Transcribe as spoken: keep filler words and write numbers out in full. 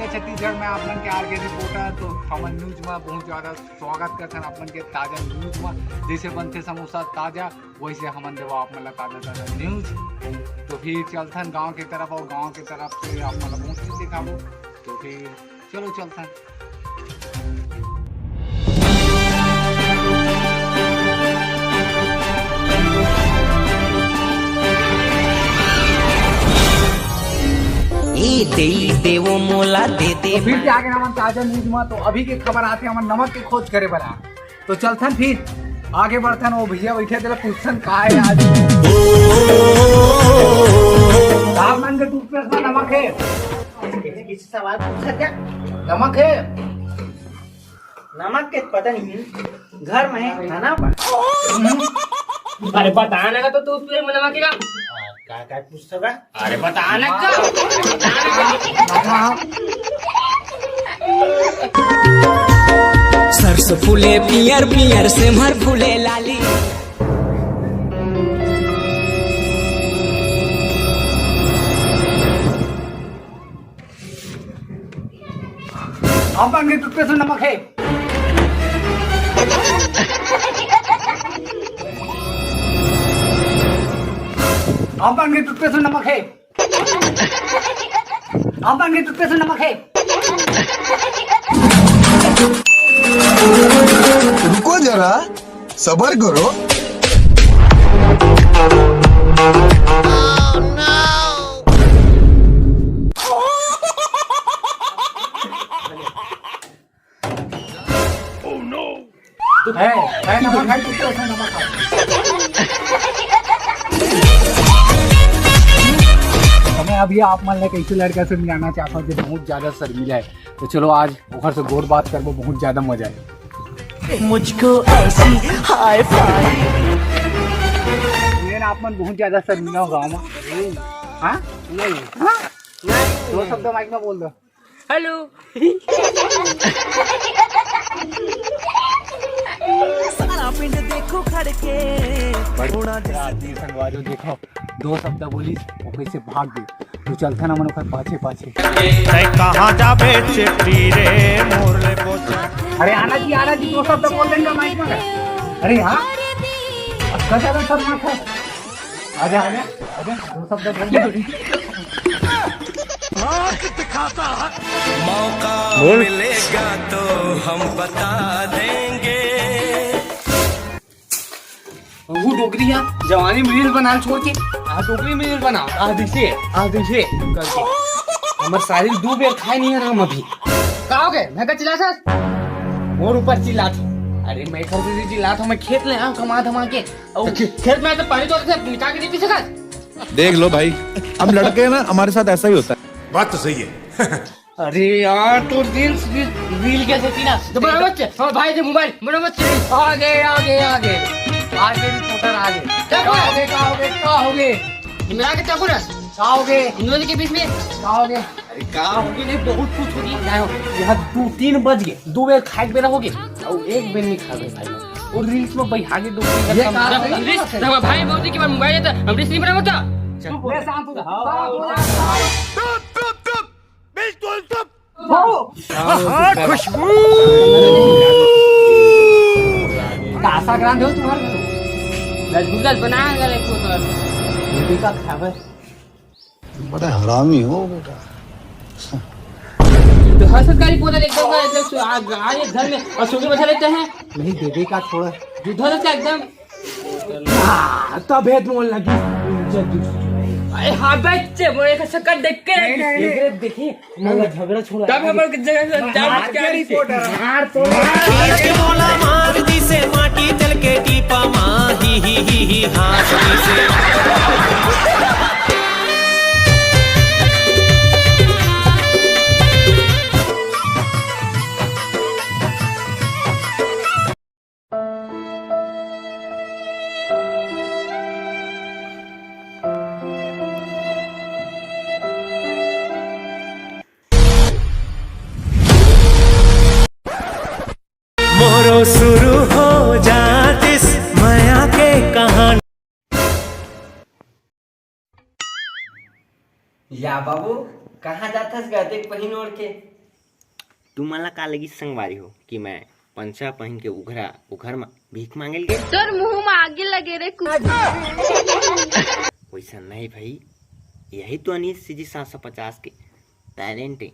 छत्तीसगढ़ में आप मन के आर के रिपोर्टर। तो हमन न्यूज में बहुत ज्यादा स्वागत करथन आप मन के ताजा न्यूज में। जैसे बनथे समोसा ताजा, वैसे हमन देवा आप मन ला ताजा ताजा न्यूज। तो फिर चलथन गांव के तरफ, और गांव के तरफ से आप मन ला बहुत चीज दिखाबो। तो फिर चलो चलथन। ए देई देवो मोला दे दे। फिर से आगे हमन ताजा न्यूज में। तो अभी के खबर आथे हमन नमक के खोज करे बर। तो चलथन फिर आगे बढ़थन। वो भैया बैठे, तेला पूछथन का है आज। आप मन के टूथपेस्ट में नमक है? किसी, किसी सवाल पूछा क्या? नमक है? नमक के पता नहीं, घर में है ना। अरे बता ना, तो तू, तू नमक का का, का पूछता का? अरे बता ना का, बता ना का। सरसों फूले पियर पियर, सेमर फूले लाली। अपन के टूथपेस्ट में नमक है। अपन के टूथपेस्ट में नमक है। अपन के टूथपेस्ट में नमक है। रुको जरा, सबर करो। है, है नमक, है कुत्ते, उसमें नमक है। तो मैं अभी आप मन ला एक ऐसे लड़का से मिलाना चाहता हूँ जो बहुत ज्यादा शर्मीला है। तो चलो आज ओकर से गोर बात करबो, बहुत ज्यादा मजा आए। मुझको ऐसी हाय फाय। ये ना आप मन बहुत ज्यादा शर्मीला हो गाँव में। हाँ? नहीं। हाँ? नहीं। दो शब्द माइक में बोल दो। हेलो। सारा पिंड देखो खड़ के। बड़ा आदमी संगवारी हो, देखो, दो शब्द बोलिस, वो कैसे भाग गए। तो चलथन हमन ओकर पाछे पाछे। तै कहाँ जाबे चेट्टी रे, मोर ले बोचा। अरे आना जी, आना जी, दो शब्द बोल देंगे माइक में। अरे हाँ, अच्छा चलो सब माथा। आजा, आजा, आजा, दो शब्द बोल। मौका बोल। मिलेगा तो हम बता देंगे। वो डोकरी है, जवानी में रील बनाना छोड़ के, आ डोकरी में रील बना, आ दिसे, आ दिसे करके। हमर सारी दू बेर खाए नहीं है राम अभी। का हो गए? मैं का चिल्लाथस? मोर ऊपर चिल्लात। अरे मैं घर से चिल्लात हूँ, मैं खेत ले आऊँ कमा धमा के। और तो खे-, खेत में तो पानी तो मिटा के नहीं पी सकत। देख लो भाई, हम लड़के हैं ना, हमारे साथ ऐसा ही होता है। बात तो सही है। अरे यार, तो रील्स, रील, रील क्या कहती ना? तो बराबर से, हाँ भाई, दे मोबाइल, बराबर से। आगे, आगे, आगे। आगे रिपोर्टर आगे। क्या का हो गए, का हो गए, का हो गए? इमरान के चाकू ना? का हो गए? इन दोनों के बीच में? का हो गए? अरे का हो गए, नहीं, बहुत कुछ हो गया। क्या हो? यहाँ दो तीन बज गए, दो बेर खाए के बेरा हो गए, और एक बेर नहीं खा गए भाई। और रील्स में भाई आगे दो तीन ये का कहा रील्स, तो भाई, बहुत की बार मोबाइल है तो हम रील्स नहीं बना होता। चुप, ले शांत हो जा। हाँ, हाँ, हाँ। चुप, चुप, चुप। बिल्कुल चुप। हाँ, खुशबू। का आशा ग्रांड हो तुम्हारे घर? रसगुल्ला बना कर रखो तो। बेबी का खावे। बड़ा हरामी हो बेटा। तो हर सरकारी पौधा एकदम, एकदम सु-, आ, आ, ये घर में और सुबह बैठा रहते हैं। नहीं, बेबी का थोड़ा दूध हो जाता है एकदम। हाँ, तब भेद मोल लगी। अरे हाँ, बच्चे, वो एक शक्कर देख के नहीं, नहीं, नहीं। देखे, मोला झगड़ा छोड़ा। तब हम लोग जगह से जान मार के के आ रही थी। रिपोर्टर। मार तो मार। मार के मोला मार दिसे माटी जल के टीपा मा, ही, ही, ही, ही, हाँ, सही से। मोरो शुरू हो जातिस मया के कहानी। या बाबू, कहाँ जाथस गा देख पहिन ओढ़ के? तुमन ला का लगिस संगवारी हो कि मैं पंचा पहिन के उघरा उघर म भीख मांगे ल गे? तोर मुंह म आगी लगे रे कुकुर। वैसा नहीं भाई, यही तो अनिल सीजी सात सौ पचास के टैलेंट है।